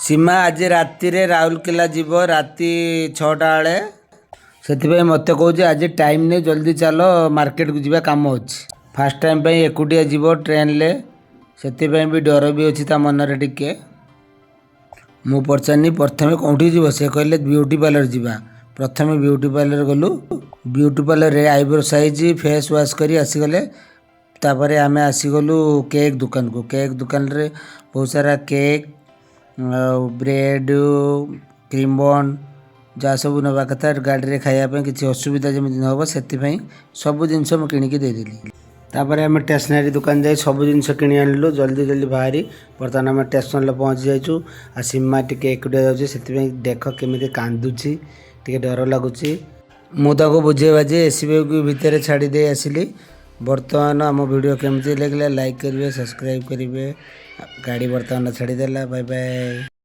ସୀମା ଆଜି ରାତିରେ ରାଉରକେଲା ଯିବ, ରାତି 6ଟା ବେଳେ। ସେଥିପାଇଁ ମୋତେ କହୁଛି, ଆଜି ଟାଇମ୍ ନେଇ ଜଲ୍ଦି ଚାଲ, ମାର୍କେଟକୁ ଯିବା, କାମ ଅଛି। ଫାର୍ଷ୍ଟ ଟାଇମ୍ ପାଇଁ ଏକୁଟିଆ ଯିବ ଟ୍ରେନରେ, ସେଥିପାଇଁ ବି ଡର ବି ଅଛି ତା ମନରେ ଟିକେ। ମୁଁ ପଚାରିନି, ପ୍ରଥମେ କେଉଁଠି ଯିବ? ସେ କହିଲେ, ବିୟୁଟି ପାର୍ଲର ଯିବା। ପ୍ରଥମେ ବିୟୁଟି ପାର୍ଲର ଗଲୁ। ବିୟୁଟି ପାର୍ଲରରେ ଆଇବ୍ରୋ ସାଇଜ୍, ଫେସ୍ ୱାଶ୍ କରି ଆସିଗଲେ। ତାପରେ ଆମେ ଆସିଗଲୁ କେକ୍ ଦୋକାନକୁ। କେକ୍ ଦୋକାନରେ ବହୁତ ସାରା କେକ୍ ଆଉ ବ୍ରେଡ଼, କ୍ରିମ୍ ବନ୍, ଯାହା ସବୁ ନେବା କଥା, ଗାଡ଼ିରେ ଖାଇବା ପାଇଁ କିଛି ଅସୁବିଧା ଯେମିତି ନ ହେବ, ସେଥିପାଇଁ ସବୁ ଜିନିଷ ମୁଁ କିଣିକି ଦେଇଦେଲି। ତାପରେ ଆମେ ଷ୍ଟେସନାରୀ ଦୋକାନ ଯାଇ ସବୁ ଜିନିଷ କିଣି ଆଣିଲୁ। ଜଲ୍ଦି ଜଲ୍ଦି ବାହାରି ବର୍ତ୍ତମାନ ଆମେ ଷ୍ଟେସନରେ ପହଞ୍ଚି ଯାଇଛୁ। ଆଉ ସୀମା ଟିକେ ଏକୁଟିଆ ଯାଉଛି, ସେଥିପାଇଁ ଦେଖ କେମିତି କାନ୍ଦୁଛି, ଟିକେ ଡର ଲାଗୁଛି। ମୁଁ ତାକୁ ବୁଝେଇ ବାଝେଇ ଏସି ବଗି ଭିତରେ ଛାଡ଼ି ଦେଇ ଆସିଲି। ବର୍ତ୍ତମାନ ଆମ ଭିଡ଼ିଓ କେମିତି ଲାଗିଲା, ଲାଇକ୍ କରିବେ, ସବସ୍କ୍ରାଇବ୍ କରିବେ। ଗାଡ଼ି ବର୍ତ୍ତମାନ ଛାଡ଼ିଦେଲା। Bye bye.